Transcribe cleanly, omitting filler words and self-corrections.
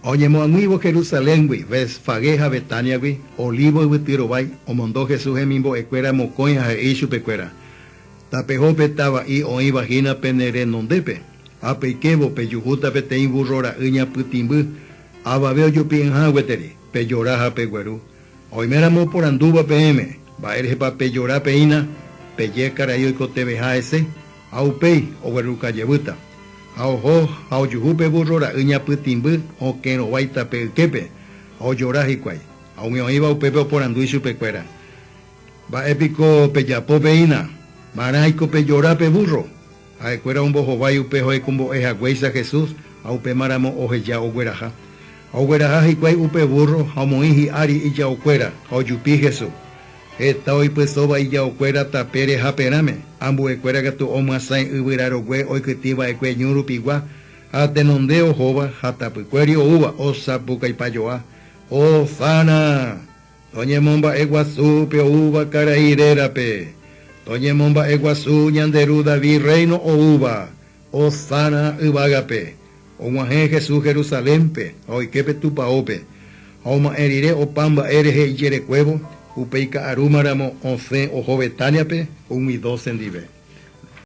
Oñemoag̃uívo Jerusaléngui, Betfagé ha Betániagui, Olívo yvyty rovái, omondo Jesús hemimbo'ekuéra mokõi ha he'i ichupekuéra, Tapeho pe tava'i oĩva hína pene renondépe, ha peikévo pejuhúta peteĩ vúrro ra'y ñapytĩmby, avave ojupi'ỹha gueteri, pejora ha pegueru. Oiméramo oporandúva peẽme, Mba'érehepa pejora peína, peje karai oikotevẽha hese, ha upéi ogueruka jevýta. Ha oho ha ojuhu pe vúrro ra'y ñapytĩmby okẽ rovái tape yképe, ha ojora hikuái. Ha umi oĩva upépe oporandu ichupekuéra, Mba'e piko pejapo peína? Marãiko pejora pe vúrro? Ha'ekuéra ombohovái upe ohekombo'e haguéicha Jesús ha upémaramo oheja ogueraha. Ha ogueraha hikuái upe vúrro ha omoĩ hi'ári ijaokuéra ha ojupi Jesús. Heta oipysóva ijaokuéra tapére ha perãme, ambuekuéra katu omyasãi yvyra rogue oikytĩ va'ekue ñu rupigua ha tenonde ohóva ha tapykuéri oúva osapukaipajoa, Hosana! Toñemomba'eguasu pe oúva karai rérape, toñemomba'eguasu ñande ru David rréino oúva, Hosana yvágape. Og̃uahẽ Jesús Jerusalénpe ha oike pe tupaópe, ha oma'ẽ rire opa mba'e rehe ijerekuévo, upéi ka'arúmaramo osẽ oho Betániape umi dóse ndive.